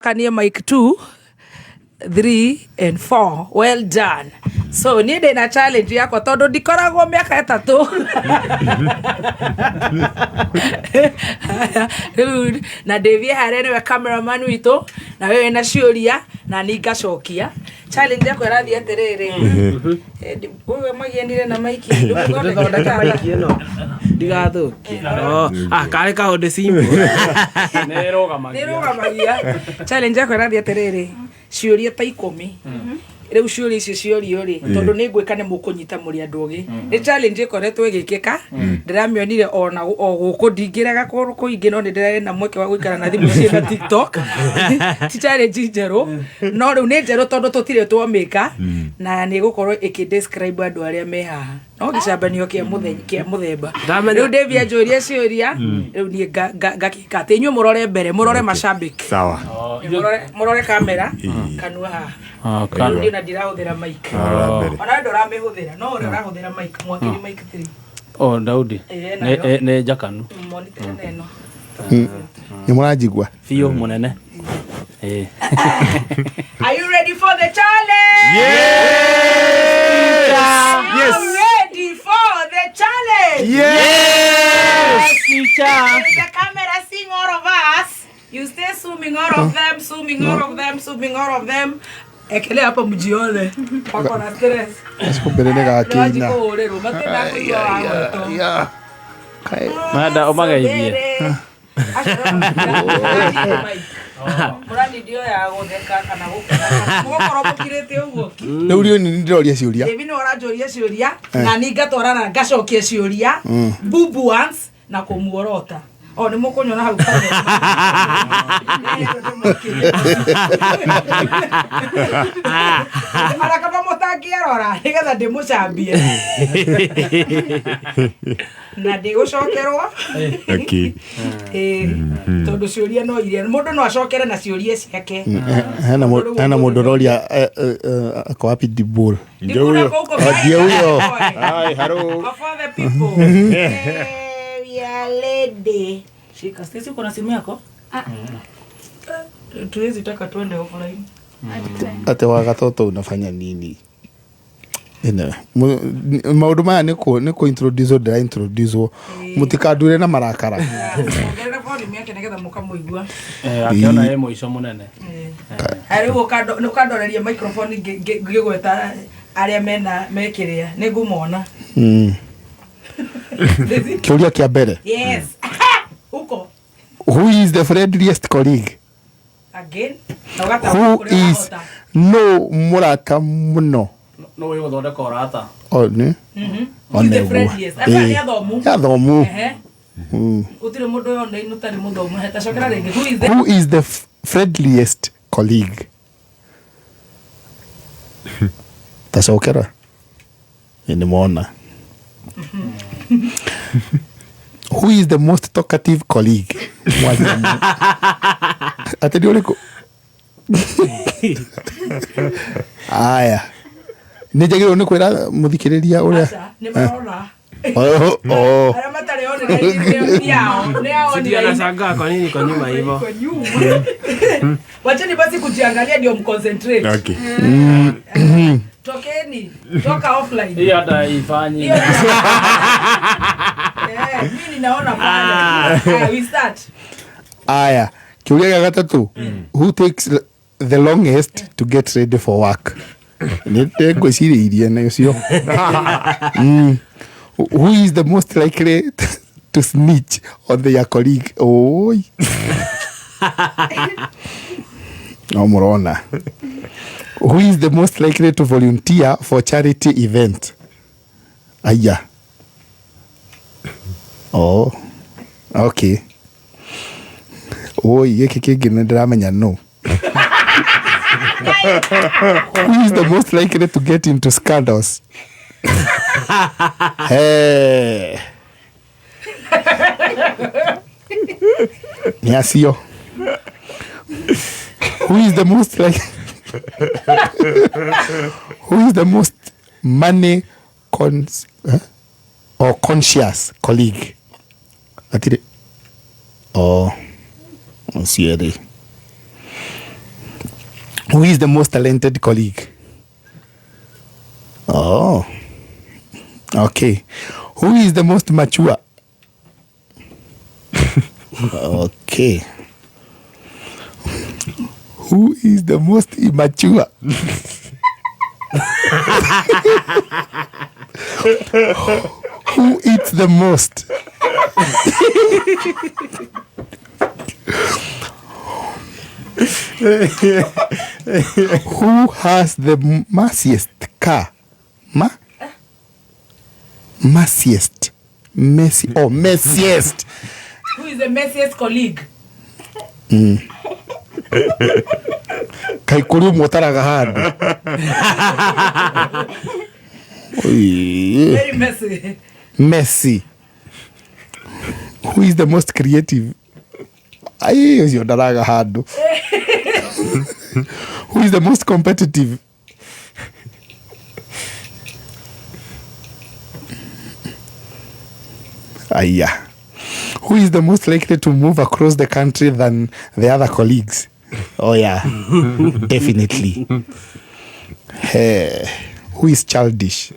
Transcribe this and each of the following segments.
Kanie mic 2 3 and 4. Well done. So niĩ ndĩ na challenge yakwa tondũ ndikoragwo mĩaka 3. Rĩu na ndĩthiĩ harĩa nĩwe cameraman witũ na wewe wĩna ciũria na niĩ ngacokia. Challenge yakwa ĩrathiĩ atĩrĩrĩ. Ũyũ magianire na maiki. Ndũthondeke maiki ĩno ndigathũkie. Oh, ah, karĩ kaũndũ simple. Nĩ ĩrũgamagia. Challenge yakwa ĩrathiĩ atĩrĩrĩ, ciũria ta 10. Rĩu ciũria icio ciorio rĩ, tondũ nĩ ngwĩka nĩ mũkũnyita mũrĩ andũ ogĩ. Nĩ challenge ĩkoretwo ĩgĩkĩka, ndĩramĩonire ona o gũkũ, ndingĩrega kũndũ kũingĩ no nĩ ndĩrarĩ na mweke wa gũikara na thimũ ciĩna TikTok. Ti challenge njerũ, no rĩu nĩ njerũ tondũ tũtirĩ twamĩka, na nĩ ĩgũkorwo ĩkĩ describe andũ arĩa me haha. No gĩcambanio kĩa mũthenya kĩa mũthemba. Ndamenya- Rĩu Davy anjũria ciũria, rĩu niĩ ngakĩka atĩ inyuĩ mũrore mbere, mũrore macambĩki. Sawa. Mũrore kamera, kanua haha. Ah, Rĩu niĩ ona ndirahũthĩra mic. Rora mbere. Ona we ndũramĩhũthĩra, no ũrĩa ũrahũthĩra mic, mwakĩri mic 3. Oh, Daudi. Ĩĩ, Nĩ nayo. nĩ njakanu. Monitor na ĩno. Nĩ mũranjigua? Biũ mũnene. Ĩĩ. Are you ready for the challenge? Yes! Are you Yes! ready for the challenge? Yes! There is a camera seeing all of us. You stay zooming all of them, zooming all of them, zooming all of them. Ekelea hapo mjione. Wako na stress. Gacumbĩrĩ nĩ gakinya. Kũhũrĩrwo matenda kũigua wagwetwo. Ya. Kaĩ. Manda ũmageithie. Mũrandidio ya gũtheka kana gũkena. Mũgũkorwo mũkirĩte ũguo ki. Rĩu rĩu nĩ ndĩroria ciũria. David nĩwe ũranjũria ciũria na niĩ ngatwarana ngacokia ciũria bubu ones na kũmuorota. O nĩ mũkũnyona hau kabere. Ona kaba mũtangĩarora nĩgetha ndĩmũcambie na ndĩgũcokerwo. Okay. Ĩĩ, tondũ ciũria no iria mũndũ no acokere na ciũria ciake. Hena mũndũ ũroria ako wapi Dibul. Ndio huyo. Ndio huyo. Hi, hello. Of all the people. Eh, we are lady. Shika, sisi uko na simu yako? Tuwezi taka tuende offline. Ate wa gatoto unafanya nini? Anyway, maũndũ maya nĩ kũ introduce ndĩra introduce mũtikandure na marakara. Ongerera volume yake nĩgetha mũkamũigua. Akĩona ĩ mũico mũnene. Rĩu ũkandoreria microphone ngĩgweta arĩa mena mekĩrĩa nĩ ngũmona. Kĩũria kĩa mbere. Yes. Uko. Who is the friendliest colleague? Again. Na ũgatambũra Who kũrĩa is wahota. no mũrata mũno? No wĩ gũthondeka ũrata. O nĩ? Who is the Oneguo. friendliest? Andũ aya nĩ athomu. Nĩ athomu. Ehe. Gũtirĩ mũndũ online ũtarĩ mũthomu. Tacokera rĩngĩ. Who is the Who is the friendliest colleague? Tacokera. Nĩ mona. Who is the most talkative colleague? Mwalimu. Atĩ nĩ ũrĩkũ? Aya. Nĩ njagĩrĩirwo nĩ kwĩra mũthikĩrĩria ũrĩa. Aca, nĩ marona. Oh, oh. Arĩa matarĩ online nĩ ao, nĩ ao Sidi online. anashangaa kwa nini kwa nyuma hivyo. Kwa nyuma. Wacheni basi kujiangalia ndio mconcentrate. Okay. Tokeni, toka offline. Hii hata haifanyi. Hiyo- Mimi ninaona pale. Haya, we start. Aya, kĩũria gĩa gatatũ. Who takes the longest to get ready for work? Nĩ ngwĩcirĩirie na ũcio. Who is the most likely to snitch on their colleague? Oi. No mũrona. Who is the most likely to volunteer for charity event? Aya. Oh. Okay. Oi, gĩkĩ kĩngĩ nĩ ndĩramenya no. Who is the most likely to get into scandals? Hey. Nĩ acio. Who is the most like Who is the most money cons or conscious colleague? Atire. Oh. Ũcio rĩ. Who is the most talented colleague? Oh, okay. Who is the most mature? Okay. Who is the most immature? Who eats the most? Who has the messiest car? Ma? Messiest. Messy. Oh, messiest. Who is the messiest colleague? Kaĩ kũrĩ ũmwe ũtaraga handũ. Oi. Very messy. Messi. Who is the most creative? Ai, ũcio ndaraga handũ. Who is the most competitive? Aya. Who is the most likely to move across the country than the other colleagues? Oh yeah, definitely. Hey, who is childish?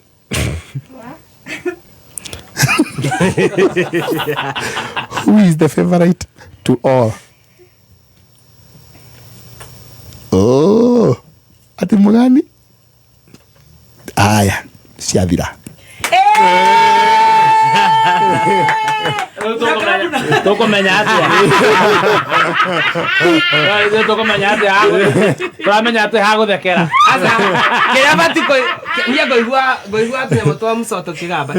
Who is the favorite to all? Oh, ati mugani? Aya, ciathira. Tũkũmenya atĩa? Ithuĩ tũkũmenya atĩa? Tũramenya atĩ hagũthekera. Aca, kĩrĩa bati niĩ ngũigua tũnyamũ twa mũcoto kĩgamba.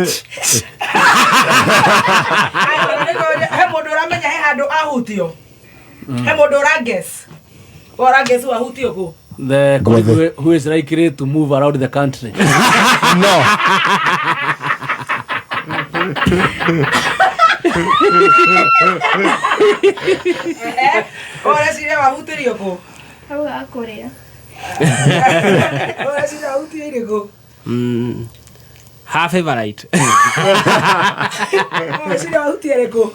He mũndũ ũramenya he handũ ahutio. He mũndũ ũra guess. Ũra guess wahutio kũ? The colleague who is likely to move around the country. No. Ũreciria wahutirio kũ? Hau hakũrĩa. Ũreciria wahutio irĩkũ? Ha favorite. Ũreciria wahutio ĩrĩkũ?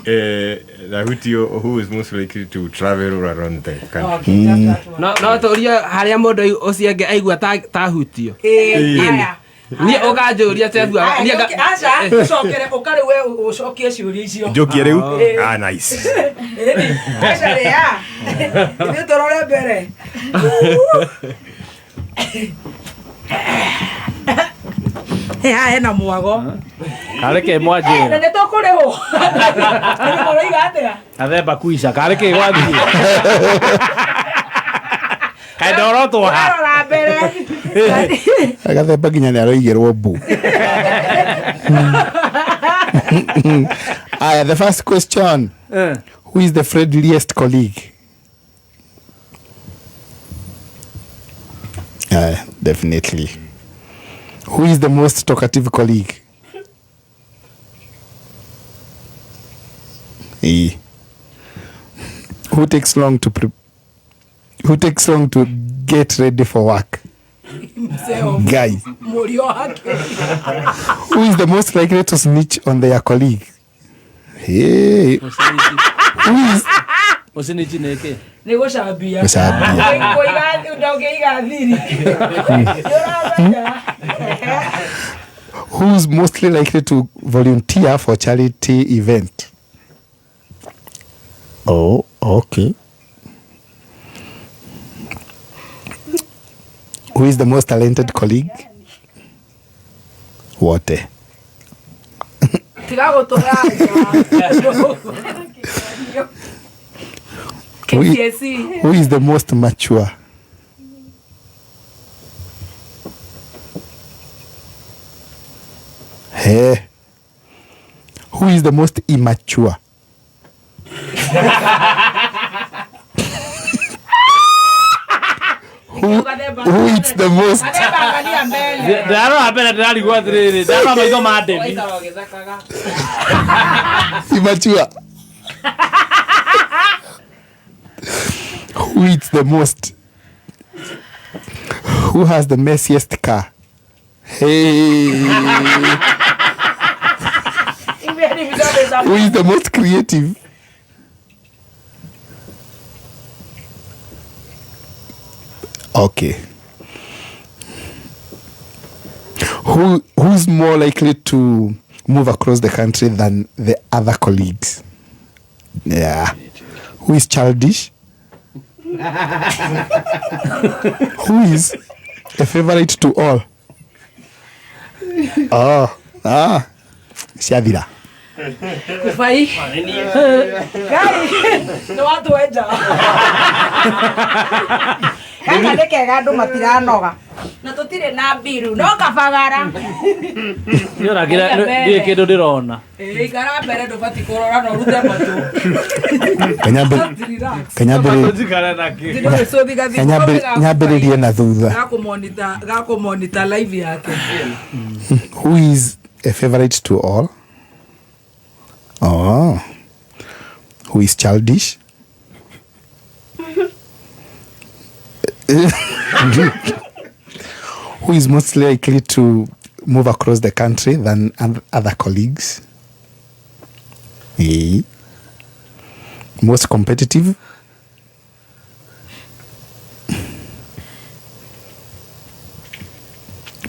Nahutio who is most likely to travel around the country. Okay, just that one. No tũrie harĩa mũndũ ũcio ũngĩ aigua tahutio. Aya. Niĩ ũkanjũria Chefu, Aya, niĩ aca, ũcokere ũkarĩ we ũcokie ciũria icio. Njokie rĩu? Ah, nice. Ĩni, aca rĩa. Ithuĩ tũrore mbere. He haha hena mwago. Karĩ kĩ Na mwanjĩra? nĩ tũkũrĩhwo. Nĩ mũroiga atĩa? Gathemba kuica. Karĩ kĩ gwathiĩ? Kaĩ ndorotwo ha? Ũrarora mbere. Gathemba nginya nĩ aroigĩrwo mbu. Aya, the first question. Who is the friendliest colleague? Definitely. Who is the most talkative colleague? Who takes long to who takes long to get ready for work? Guy. Mũriũ wake. Who is the most likely to snitch on their colleague? Hey. Who is Ũcinichi nĩ kĩ? Nĩ gũcambia. Gũcambia. Kũiga ndũngĩiga thiri. Nĩ ũramenya. Who's mostly likely to volunteer for charity event? Oh, okay. Who is the most talented colleague? Wote. Tiga gũtũranja. KCSE. Who is the most mature? Hey. Who is the most immature? Who eats the most? Gathemba angalia mbele. Ndarora mbere ndĩrarigwo atĩrĩrĩ, ndarora maitho ma Debbie. Waikara ũgĩthekaga. Immature. Who eats the most? Who has the messiest car? Hey. Who is the most creative? Okay. Who's more likely to move across the country than the other colleagues? Yeah. Who is childish? Who is a favorite to all? Oh, ah. Ciathira. Kubai. Ngai, nĩ watwenja. Gaka nĩ kega andũ matiranoga. Na tũtirĩ na mbiru, no kabagara. Nĩ ndirĩ kĩndũ ndĩrona. Ĩĩ, ikara mbere ndũbatiĩ kũrora na ũrute matũ. Relax. Njikare na kĩ. Nyambĩrĩrie na thutha. Gakũmonita live yake. Who is a favorite to all? Oh. Who is childish? Who is most likely to move across the country than other colleagues? Eh. Most competitive?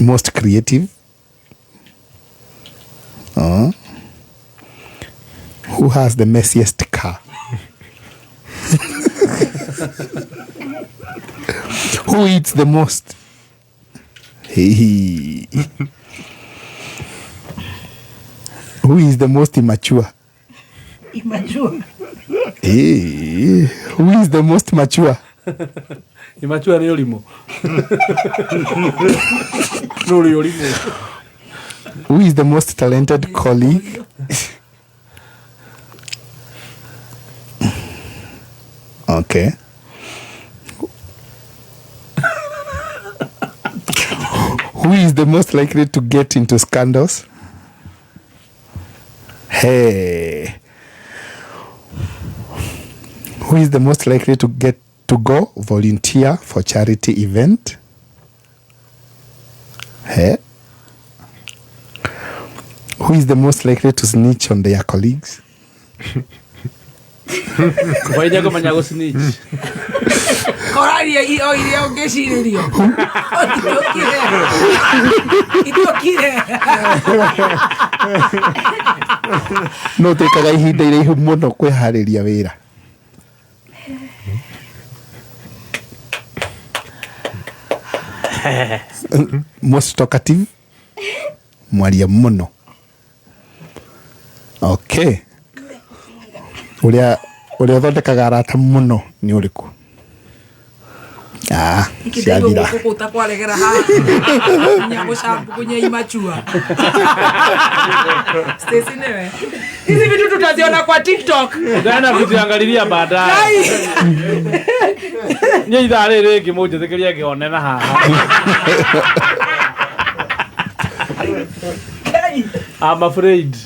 Most creative? Oh. Who has the messiest car? Who eats the most? Hey. Who is the most immature? Immature. Hey. Who is the most mature? Immature nĩ ũrimũ. Nĩ ũrĩ ũrimũ. Who is the most talented colleague? Okay. Who is the most likely to get into scandals? Hey. Who is the most likely to get to go volunteer for charity event? Hey. Who is the most likely to snitch on their colleagues? Kubai nĩ ekũmenya gũ-snitch. Koraria o iria ũngĩcirĩrio. Itũkire. Itũkire. No ũtĩkaga ihinda iraihu mũno kwĩharĩria wĩra. Most talkative? Mwaria mũno. Okay. Ũrĩa ũthondekaga arata mũno nĩ ũrĩkũ? Ah, ciathira. Gũkũ ũtakwaregera haha. Nginya gũcambu imachua. Stacy nĩwe. Hizi vitu tutaziona kwa TikTok. Ndana kuziangalilia baadaye. Niĩ ithaa rĩrĩ rĩngĩ mũnjĩtĩkĩrie ngĩonera haha. I'm afraid.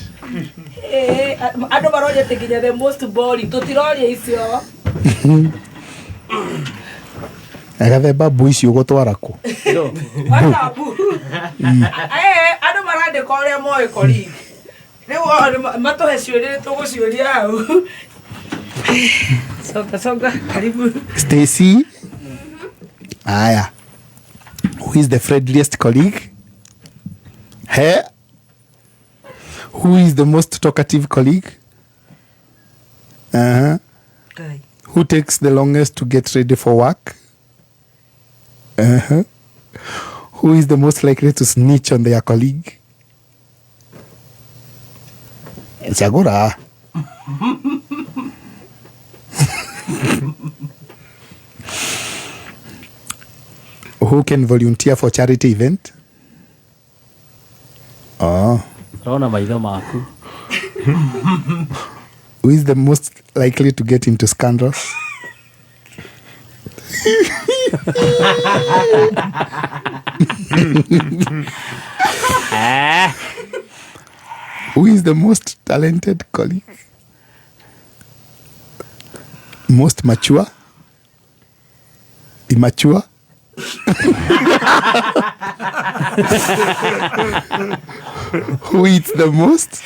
Andũ maronete nginya the most boring. Tũtiroria icio. Agathemba mbu ici ũgũtwara kũ? WhatsApp. Andũ marandĩka ũrĩa moĩ colleague. Rĩu matũhe ciũria tũgũciũria hau. Songa songa, karibu. Stacy. Aya. Who is the friendliest colleague? He. Who is the most talkative colleague? Uh-huh. Kai. Who takes the longest to get ready for work? Uh-huh. Who is the most likely to snitch on their colleague? Chagura. Who can volunteer for charity event? Oh. Rona maitho maku. Who is the most likely to get into scandals? Who is the most talented colleague? Most mature? Immature? Who eats the most?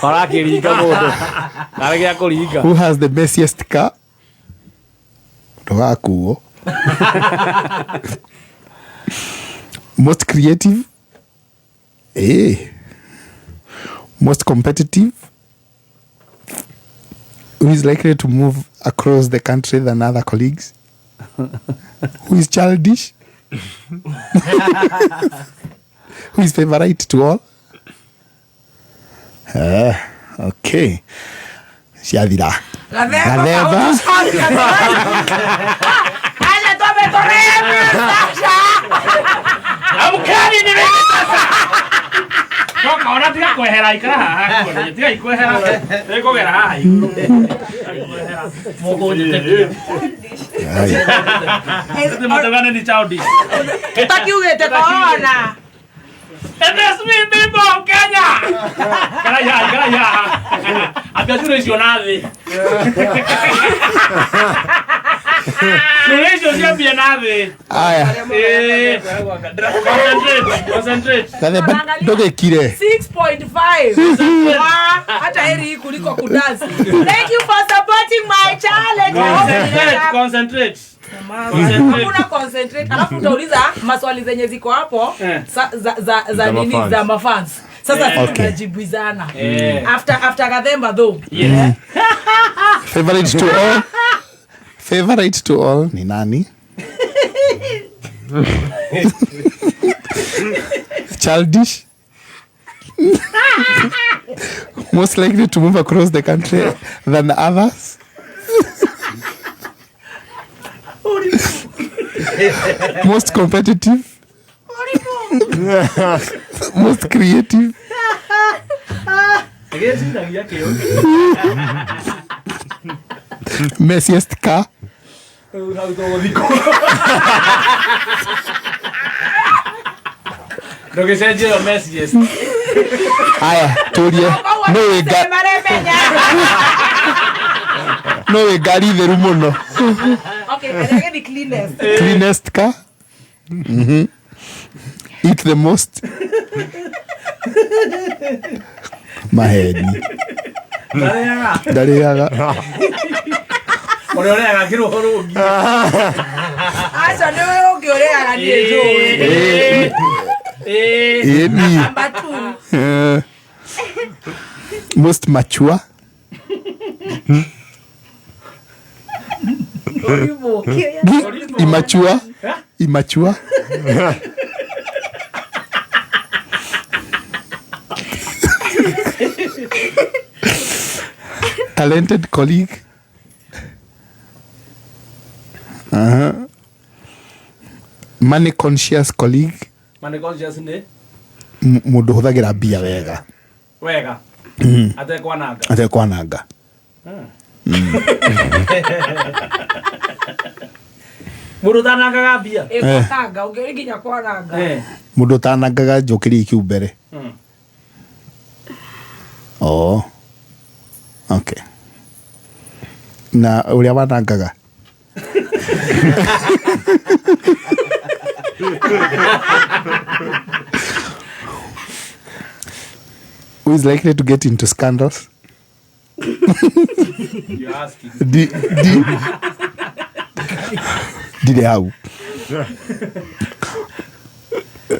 Arakĩringa mũndũ. Karĩ gĩa kũringa. Who has the messiest car? Ndũgakuo. Most creative. Most competitive. Who is likely to move across the country than other colleagues? Who is childish? Who is favorite to all? Okay. Ciathira. Gathemba. Acha tume sasa. Amkeni ni mimi sasa. Toka ona tiga kwehera ikara haha kuona tiga ikwehera. Nikugera haha iguru. Mukunjitekia. Ati matagane ni childish. Tutakiugite corona. It is me people of Kenya. Kana ya. Ambia ciũria icio na thĩ. Ciũria icio ciambie na thĩ. Aya. Concentrate. Gathemba ndũgĩkire. 6.5. Hata heri kuliko kudansi. Thank you for supporting my challenge. Concentrate. Hakuna concentrate. Alafu utauliza maswali zenye ziko hapo za nini za mafans. Sasa tunajibizana. After Gathemba though. Yeah. Favorite to all. Favorite to all ni nani? Childish. Most likely to move across the country than others. Most competitive. Most creative. Messiest car. Ndũgĩcenjie messiest. Aya, turie. No wĩ ngari theru mũno. Okay, can I get the cleanest? Cleanest car. Mm-hmm. Eat the most. Maheni. Ndarĩaga. Ũrĩa ũrĩaga kĩrũhũ rũngĩ. Aca nĩwe ũngĩ ũrĩaga niĩ njũĩ. Number 2. Most mature. Immature. Immature. Talented colleague. Money conscious colleague. Money conscious ni mundu huthagira mbia wega. Wega. Atekwananga. Atekwananga. Mundu utanangaga mbia. Ĩkũtanga ũngĩ nginya kwananga. Mundu utanangaga njũkĩria ikiu mbere. Oh. Okay. Na ũrĩa wanangaga. Who is likely to get into scandals? You're asking. Did hau.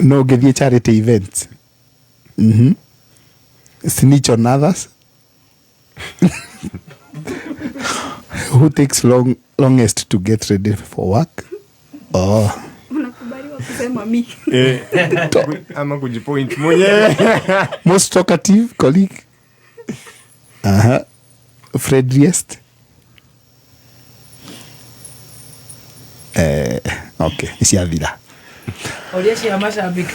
No ngĩthiĩ charity events. Mhm. Snitch on others. Who takes longest to get ready for work? Oh. Unakubaliwa kusema mi. Ama kujipoint mwenyewe. Most talkative colleague. Aha. Friendliest. Okay, ciathira. Ũria cia mashabiki.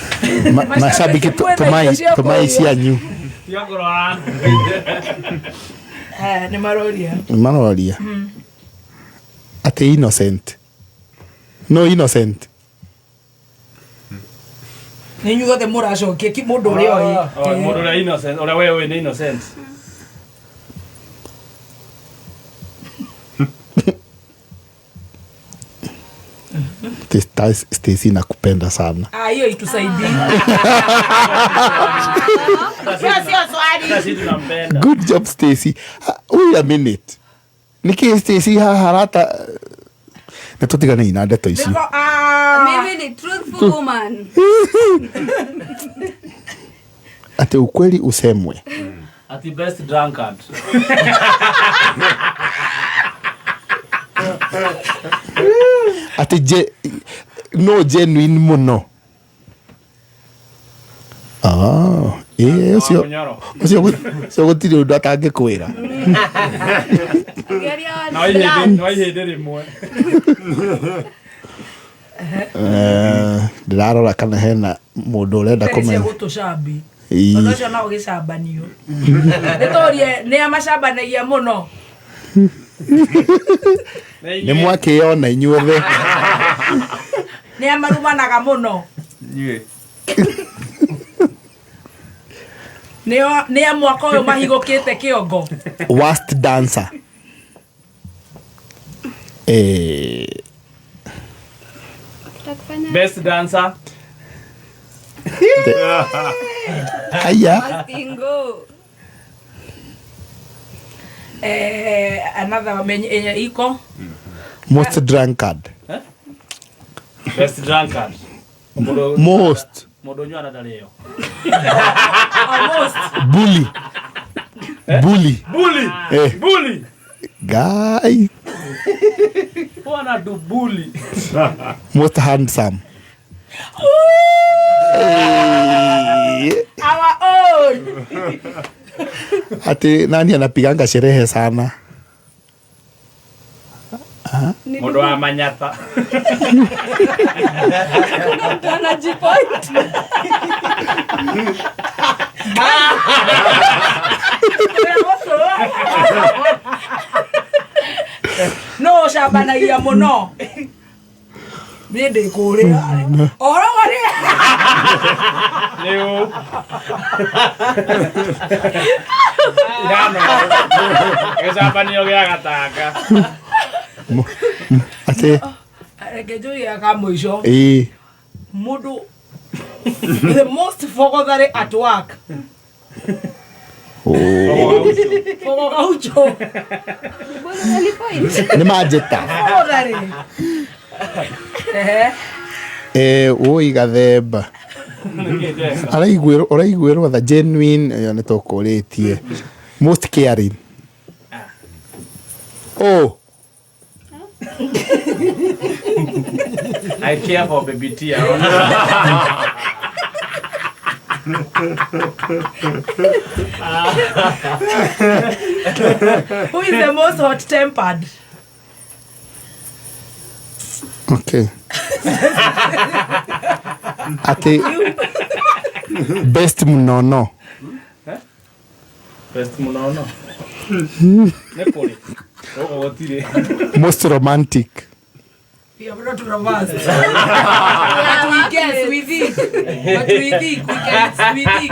Mashabiki tumai cianyu. Nĩ maroria. Maroria. Ati innocent. No innocent. Nĩ inyuothe mũracokia ki mũndũ ũrĩa oĩ. Mũndũ ũrĩa innocent, ũrĩa we ũĩ nĩ innocent. Stacy nakupenda sana. Ah, hiyo itusaidie. Sio swali. Sisi tunampenda. Good job Stacy. Wait a minute. Niki Stacy haha harata Nĩ tũtiganei na ndeto icio. Nĩko ah. Mimi ni truthful woman. Atĩ ukweli usemwe. Ati best drunkard. Atĩ je no genuine mũno. Ah, ĩĩ ũcio Mũnyoro. ũcio ũcio gũtirĩ ũndũ atangĩkwĩra. Angalia No ihĩndĩ no ihĩndĩ rĩmwe. Eh, ndĩrarora kana hena mũndũ ũrenda Cia kũmenya. gũtũcambi. Ĩĩ. Tondũ ũcio no ũgĩcambanio. Nĩ tũrie nĩ a macambanagia mũno. Nĩ mwakĩyona inyuothe. Nĩ a marumanaga mũno. Inyuĩ. Nĩ a mwaka ũyũ mahigũkĩte kĩongo. Worst dancer. Eh, Tutakufanya Best dancer. haya. single. Eh, another menye enye iko. Most drunkard. Best drunkard. Mũndũ Most mũndũ ũnyuaga ndarĩo. Almost. bully. Bully. Bully. Eh. Bully. Guy. Wana do bully. Most handsome. Eh, Our own. Ati nani anapiganga sherehe sana? Mũndũ wa manyata. Kuna mtu anajipoint. No ũcambanagia mũno. Niĩ ndĩ kũrĩa. Ũhoro ũrĩa. Nĩ ũ. Ihana gĩcambanio gĩa gatanga. Ati Reke njũrie ka mũico. eh Mũndũ the most fogothary at work. oh Fogo gaucho. Mbona unanipoint? nĩ manjĩta. Fogothary. Ehe. Eh, oi gathemba. Araiguĩrwo ũraiguĩrwo tha genuine ĩyo nĩ tũkũrĩtie. Most caring. Oh, I care for baby Tia. Who is the most hot tempered? okay. Ati best mnono. Best mũnono. Nĩ kũrĩ. Gũkũ gũtirĩ. Most romantic. We have not reversed. But we guess, we think. But we think, we can, we think.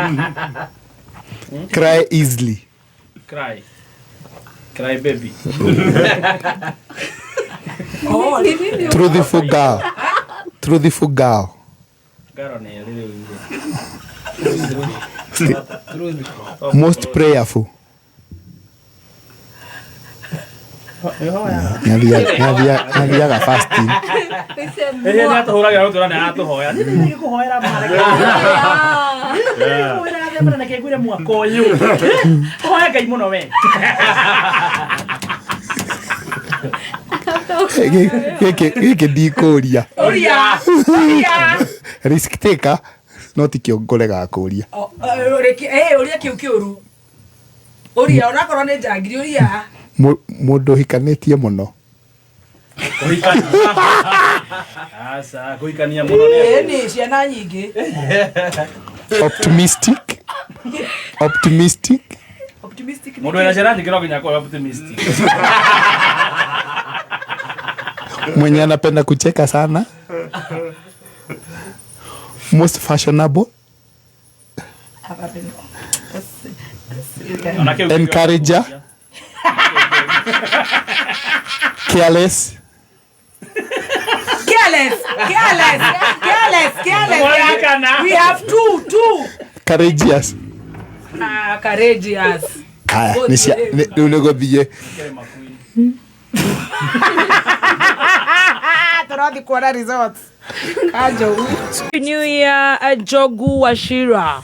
Cry easily. Cry. Cry baby. Oh, Truthful girl. Truthful girl. Ngaro nĩ ĩrĩ rĩu. Most prayerful. Nĩathiaga fasting. Ĩĩ nĩ atũhũragĩra gũtũra nĩ aratũhoya. Nĩ ndĩgũkũhoera mara. Nĩngũkũhoera themba na kĩngwĩre mwaka ũyũ. Hoya Ngai mũno we. Gĩkĩ ndikũria. Ũria. Ũria. Risk taker no ti kĩo ngũregaga kũria. Oh, eh, ũria kĩu kĩũru. Ũria onakorwo nĩ njangiri ũria. Mũndũ ũhikanĩtie mũno. Kũhikania. Aca, kũhikania mũno nĩ. Ĩĩ nĩ ciana nyingĩ. Optimistic. Optimistic. Optimistic. Mũndũ wĩna ciana nyingĩ no nginya akorwo optimistic. Mwenye anapenda kucheka sana. Most fashionable. Ona kĩu Encourager. Careless. Careless. Careless. Careless. Careless. Mwaririkana. We have two. Courageous. Ah, courageous. Aya, nĩ cia rĩu nĩ gũthiĩ. Kĩrĩ makuini. Ũrathiĩ kuona results. Kanjogu. New Year, Njogu Wachira.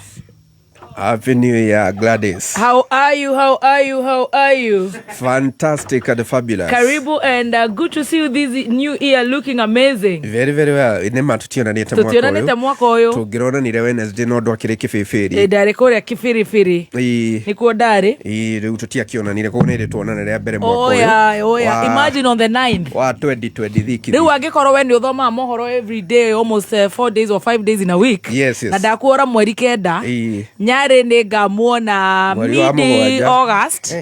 Happy New Year, Gladys. How are you? How are you? How are you? Fantastic and fabulous. Karibu and good to see you this new year looking amazing. Very, very well. Nĩ ma tũtionanĩte mwaka Tũtionanĩte ũyũ. mwaka ũyũ. Tũngĩronanire Wednesday no ndwakĩrĩ kĩbĩbĩri. Ndarĩ kũrĩa kĩbĩrĩbĩrĩ. Ĩĩ. Nĩkuo ndarĩ. Ĩĩ, rĩu tũtiakĩonanire koguo nĩ rĩ tuonana rĩa mbere mwaka ũyũ. Oya, oya. Imagine on the 9th. Wa 2023. Rĩu angĩkorwo we nĩ ũthomaga mohoro every day almost 4 days or 5 days in a week. Yes, yes. Na ndakuora mweri kenda. Ĩĩ. Nyarĩ nĩ ngamuona Mweri wa mid mũgwanja. August.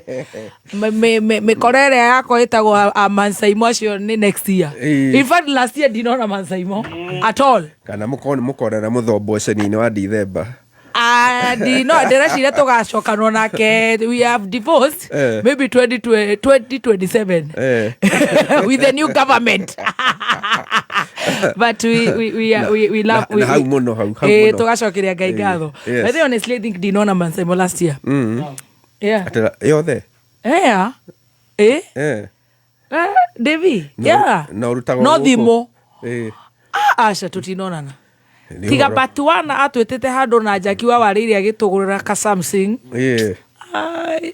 Mĩkora ĩrĩa yakwa ĩtagwo Mansaimo acio nĩ next year. Ĩĩ. In fact last year ndinona Mansaimo at all. Kana mũkonana mũthomboceni-inĩ wa Dithemba. No ndĩreciria tũgacokanwo nake we have divorced maybe 2027 with the new government. But we love Na hau mũno, hau mũno. Tũgacokeria Ngai ngatho. But honestly I think ndinona Mansaimo last year. Yeah. Atĩra, yothe? Yeah. Eh? Devi. Yeah. Na ũrutagwo No gũkũ? thimũ. Ĩĩ. Aca tũtinonana. Nĩ Tiga ũhoro. Batuana atwĩtĩte handũ na Jackie wa warĩire agĩtũgũrĩra ka Samsung. Ĩĩ. Ai,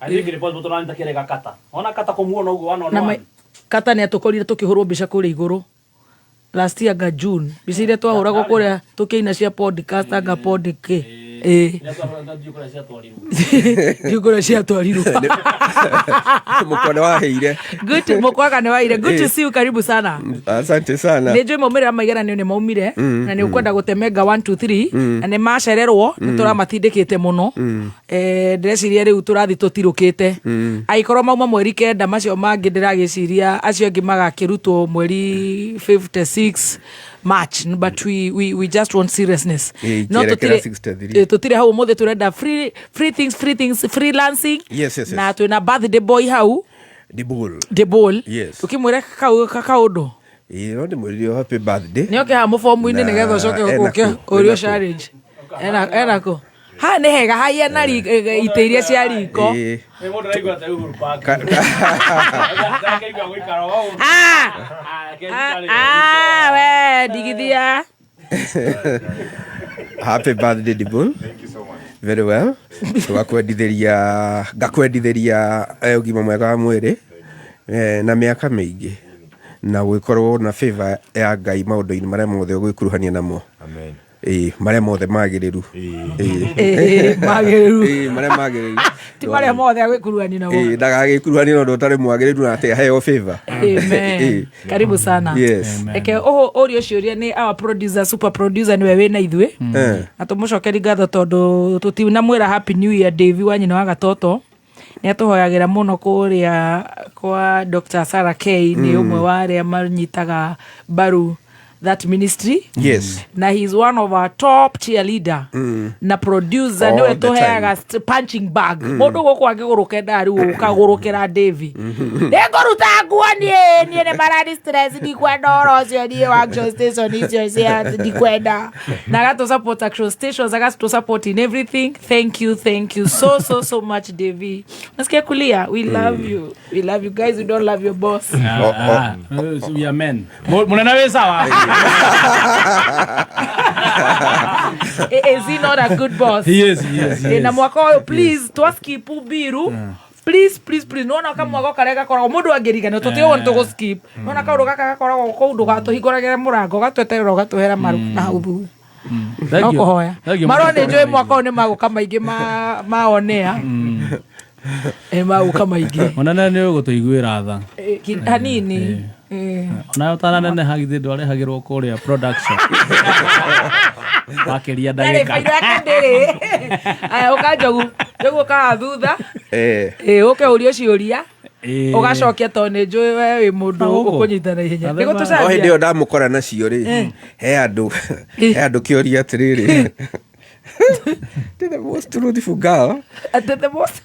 I think it was tũranita kĩrega kata. Ona kata kũmuona ũguo one on Na one. kata nĩ atũkorire tũkĩhũrwo mbica kũrĩa igũrũ last year nga June mbica iria twahũragwo kũrĩa tũkĩina cia podcast anga pod kĩ. Ĩĩ. Ndiũ kũrĩa ciatwarirwo. Mũkwa nĩ waheire. Good mũkwaga nĩ waire. Good to see you, karibu sana. Asante sana. Nĩ njũĩ maumĩrĩra ma igeranio nĩ maumire na nĩ ũkwenda gũtemenga 1 2 3 na nĩ macererwo nĩ tũramatindĩkĩte mũno. Ndĩreciria rĩu tũrathiĩ tũtirũkĩte. Angĩkorwo mauma mweri kenda macio mangĩ ndĩragĩciria acio angĩ magakĩrutwo mweri 56 March, but we just want seriousness. Ĩĩ, No ikĩerekera 63. tũtirĩ hau ũmũthĩ tũrenda free things, free things, freelancing. Yes, yes, yes. Na twĩna birthday boy hau. Dibul. Dibul. Yes. Ũkĩmwĩra kaũndũ. Ĩĩ, no ndĩmwĩrire happy birthday. Nĩ oke haha mũbomu-inĩ Na nĩgetha ũcoke ena ũke kũ, ũrio ena kũ. challenge. Ena kũ. Haha nĩ hega haiana itĩ iria cia riko. Ĩĩ. Nĩ mũndũ araigua ta Uhuru Park. Ndakĩigua gũikara o ũguo. We ndigithia. Happy birthday Dibul. Thank you so much. Very well. Tũgakwendithĩria ngakwendithĩria ũgima mwega wa mwĩrĩ na mĩaka mĩingĩ na gwĩkorwo na favor ya Ngai maũndũ-inĩ marĩa mothe ũgwĩkuruhania namo. Amen. Ĩĩ, marĩa mothe magĩrĩru. Ĩĩ, magĩrĩru. Ĩĩ, marĩa magĩrĩru. Ti marĩa mothe agwĩkuruhania namo. Ĩĩ, ndagagĩkuruhania na ũndũ ũtarĩ mwagĩrĩru na atĩ aheo favor. Amen. Ĩĩ. Karibu sana. Yes. Reke ũrio ciũria nĩ our producer, super producer nĩwe wĩna ithuĩ. Na tũmũcokeri ngatho tondũ tũtinamwĩra happy new year Davy wa nyina wa Gatoto. Nĩ atũhoyagĩra mũno kũrĩa kwa Dr. Sarah K nĩ ũmwe wa arĩa manyitaga mbaru that ministry. Yes. Na he is one of our top cheerleader. Na producer All nĩwe the tũheaga punching bag. Mũndũ gũkũ angĩgũrũka endaga rĩu ũkagũrũkĩra Davy. Nĩngũruta nguo niĩ, niĩ nĩ marani stress ndikwenda ũhoro ũcio niĩ wa action station icio cia ndikwenda. Na agatũ support action stations, agatũ support in everything. Thank you, thank you so so so much Davy. Nasikia kulia. We love you. We love you guys. We don't love your boss. We are men. Mũnene wĩ sawa. Is he not a good boss? He is, he is, he Na is. mwaka ũyũ please twa skip mbiru. Please, please, please. Nona kamwago karĩa gakoragwo mũndũ angĩrigana tũtiũĩ nĩ tũgũ skip. Nona kaũndũ gaka gakoragwo kũu ndũgatũhingũragĩre mũrango ũgatweterera ũgatũhera maru na hau thutha. No kũhoya. Marũa nĩ njũĩ mwaka ũyũ nĩ magũka maingĩ ma onea. Magũka maingĩ. Mũnene nĩ ũgũtũiguĩra tha. Hanini. Onawe ũtananeneha githĩ ndwarehagĩrwo kũrĩa production. Wakĩria Ndarĩ ndagĩka. bairo yake ndĩrĩ. Aya ũka Njogu. Njogu ũkaga thutha. Ũke ũrio ciũria. Ũgacokia tondũ nĩ njũĩ we wĩ mũndũ ũkũnyita na ihenya. Nĩ O hĩndĩ gũtũcambia. ĩyo ndamũkora nacio rĩ, he andũ kĩoria atĩrĩrĩ. The most truthful girl. Atĩ the most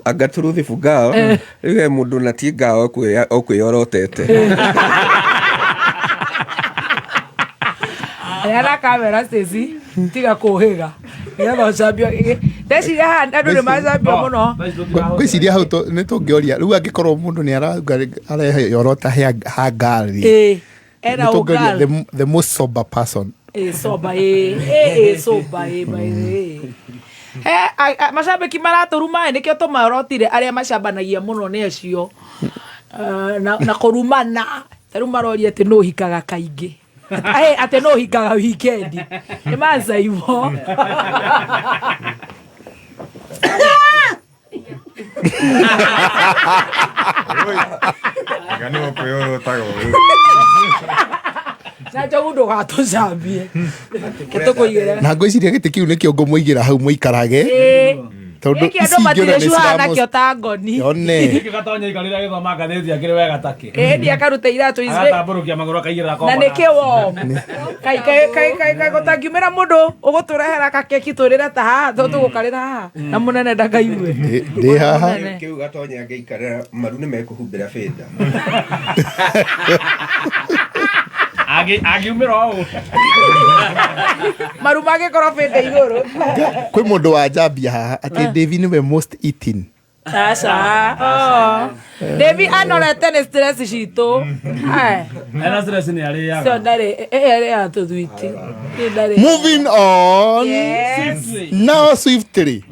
Anga truthful girl. Rĩu he mũndũ na ti girl okwĩyorotete. Heana kamera Stacy tiga kũhĩga. Nĩgetha ũcambio. Ndeciria haha andũ nĩ macambio mũno. Ngwĩciria hau nĩ tũngĩoria rĩu angĩkorwo mũndũ nĩ arauga areyorota ha ngari Ĩĩ. Era Nĩ tũngeria ũgal. the most sober person. Ĩ sober ĩ ĩ ĩ sober ĩ by the way. He macambĩki maratũruma ĩ nĩkĩo tũmarotire arĩa macambanagia mũno nĩ acio. Na kũrumana ta rĩu maroria atĩ nũ ũhikaga kaingĩ. Atĩ nũ ũhikaga wikendi. Nĩ macaibo. Anga nĩ ũkwĩyũrũtaga ũũ. Na njogu ndũgatũcambie. Tũkũigĩre. Na ngwĩciria gĩtĩ kĩu nĩkĩo ngũmũigĩra hau mũikarage. Tondũ Gĩkĩ andũ ici ingĩ ona matirĩ nĩ cuhaga ciramo- nakĩo ta ngoni. One. Gĩkĩ gatonya ikarĩra gĩthoma ngathĩti akĩrĩ wega takĩ. Ĩĩ akaruta iratũ ici. Agatambũrũkia magũrũ akaigĩrĩra Na nĩ kĩ wom. Kai kai kai kai kai gũtangiumĩra mũndũ ũgũtũrehera kakeki tũrĩre ta haha tũgũkarĩra haha na mũnene ndakaigue. Ndĩ haha. Mũnene. Kĩu gatonya angĩikarĩra maru nĩ mekũhumbĩra bĩnda. Angiumĩra ũũ. Maru mangĩkorwo bĩnda igũrũ. Kwĩ mũndũ wa njambia haha atĩ Davy nĩwe most eating. Aca. Oh. Davy anorete nĩ stress citũ. Ai. Ena stress nĩ arĩaga. Cio ndarĩ ĩrĩa tũthwiti. Niĩ ndarĩ. Moving on. Yes. Now swiftly.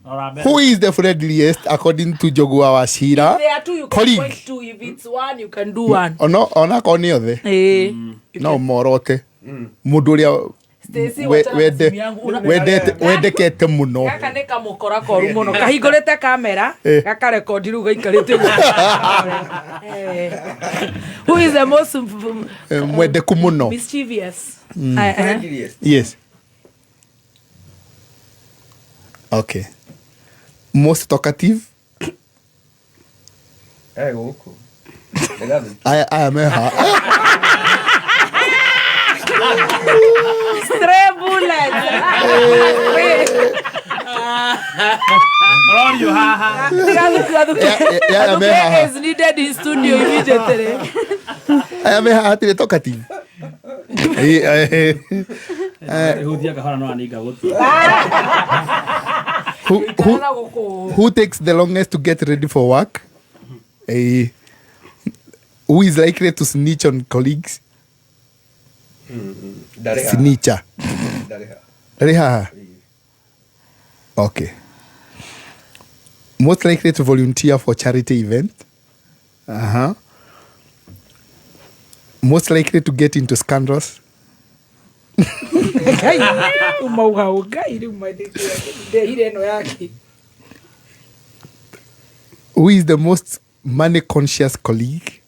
Rora mbere. Who is the friendliest according to Njogua wa Cira? There are two you can Colleague. point to. If it's one, you can do one. Ona akorwo nĩ othe Ĩĩ. no morote mũndũ ũrĩa Stacy, wachana na simu yangu. Wendekete mũno. Gaka nĩ kamũkora koru mũno kahingũrĩte kamera gakarekondi rĩu gaikarĩte ũguo. Who is the most Mwendeku mũno. mischievous? Friendliest. Yes. Okay. Most talkative. Eh, gũkũ. Ndĩgathiĩ. Aya me haha. Stray bullets. Ũrorio haha. Tigathuku, Ya, me haha. is needed in studio immediately. Aya me haha hatirĩ talkative. Eh, Hutia kahora no aninga gũtũ. Who, Ikara gũkũ. who takes the longest to get ready for work? Who is likely to snitch on colleagues? Ndarĩ haha. Snitcher. Ndarĩ haha. Ndarĩ haha. Okay. Most likely to volunteer for charity event. Uh-huh. Most likely to get into scandals. Ngai, umauga ũ, Ngai rĩu ndehire ĩno yake. Who is the most money conscious colleague?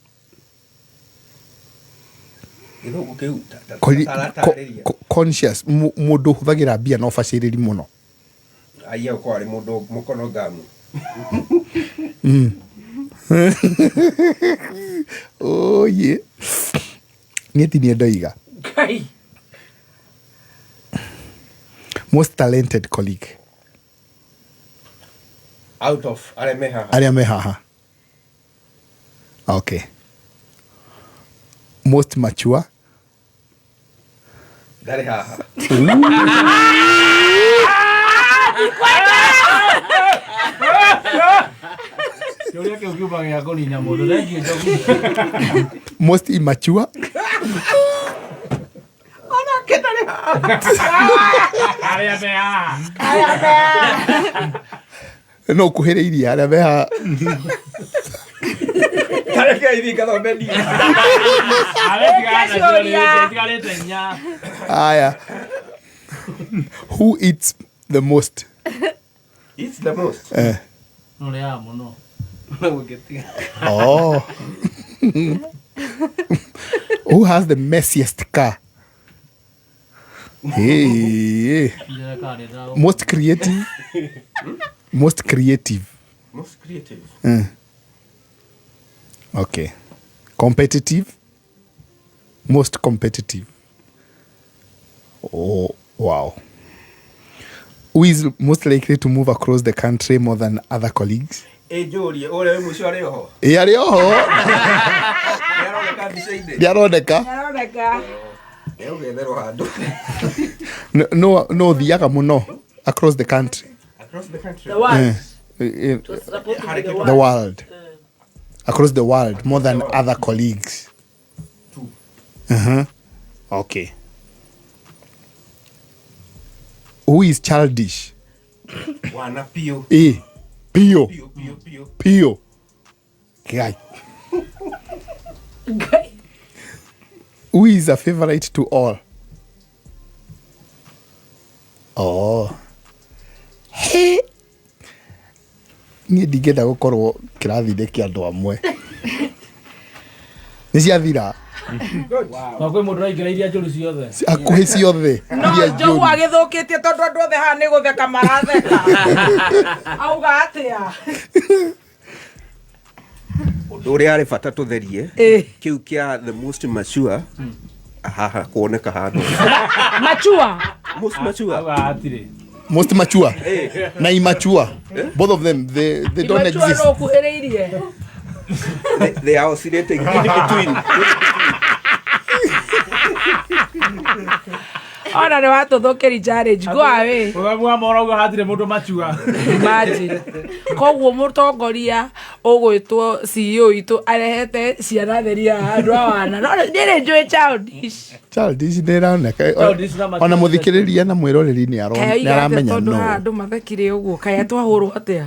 Gĩthũngũ kĩu taratarĩria. Conscious mũndũ ũhũthagĩra mbia na ũbacĩrĩri mũno. Aiya ũkorwo arĩ mũndũ mũkono ngamu. Oh yeah. Niĩ ti niĩ ndoiga. Ngai. Most talented colleague. Out of arĩa me haha. Arĩa me haha. Okay. Most mature. Ndarĩ haha. Kĩũria kĩu kiuma gĩa kũnina mũndũ. Thengiũ Njogu. Most immature. Arĩa me haha. No kuhĩrĩirie arĩa me haha. Tareke ithi ngathome ndini. Arĩa tigana nacio rĩngĩ, itigarĩte inya. Aya. Who eats the most? It's the most. No ũrĩaga mũno. Oh. Who has the messiest car? Hey. Njĩra kana nĩ Most creative. Most creative. Most creative. Okay. Competitive. Most competitive. Oh, wow. Who is most likely to move across the country more than other colleagues? Ĩ njũrie ũrĩa wĩ mũico arĩ oho. Ĩ arĩ oho. Nĩaroneka mbica-inĩ. Nĩaroneka. Nĩaroneka. Nĩegũgetherwo handũ. No ũthiaga mũno across the country. Across the country. The world. Eh, It was supposed to be the the world. world. Across the world more than other colleagues. Okay. Who is childish? Wana piũ. Ĩ piũ. Piũ, piũ, piũ. Piũ. Ngai. Ngai. Who is a favorite to all? Oh. He. Niĩ ndingĩenda gũkorwo kĩrathi-inĩ kĩa andũ amwe. Nĩ ciathira. Na kwĩ mũndũ ũraingĩra iria njũru ciothe. Hakuhĩ ciothe. No Iria njogu njũru. agĩthũkĩtie tondũ andũ othe haha nĩ gũtheka maratheka. Auga atĩa? Ũndũ ũrĩa arĩ bata tũtherie Ĩ. kĩu kĩa the most mature haha kuoneka handũ. Machua. Most mature. Auga hatirĩ. Most mature. Na immature. Both of them, they don't Immature exist. no ũkuhĩrĩirie. They are oscillating in between. Ona nĩ watũthũkĩri challenge. Go away. Mũthemba wa mohoro auga hatirĩ mũndũ machua. Imagine. Koguo mũtongoria ũgwĩtwo CEO itũ arehete ciana theri haha andũ a wana. No niĩ nĩ njũĩ childish. Childish nĩ ĩroneka. Childish na mature. Ona mũthikĩrĩria na mwĩroreri nĩ Kaĩ oiga atĩa aramenya tondũ no. haha andũ mathekire ũguo kaĩ twahũrwo atĩa?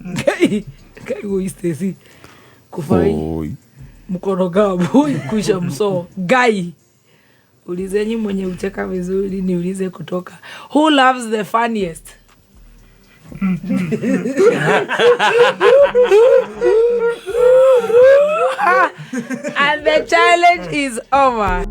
Ngai Ngai gũi Stacy. Kũbai Oi. mkono gabu kuisha msoo. Ngai. Ulizeni mwenye ucheka vizuri niulize kutoka. Who loves the funniest? And the challenge is over.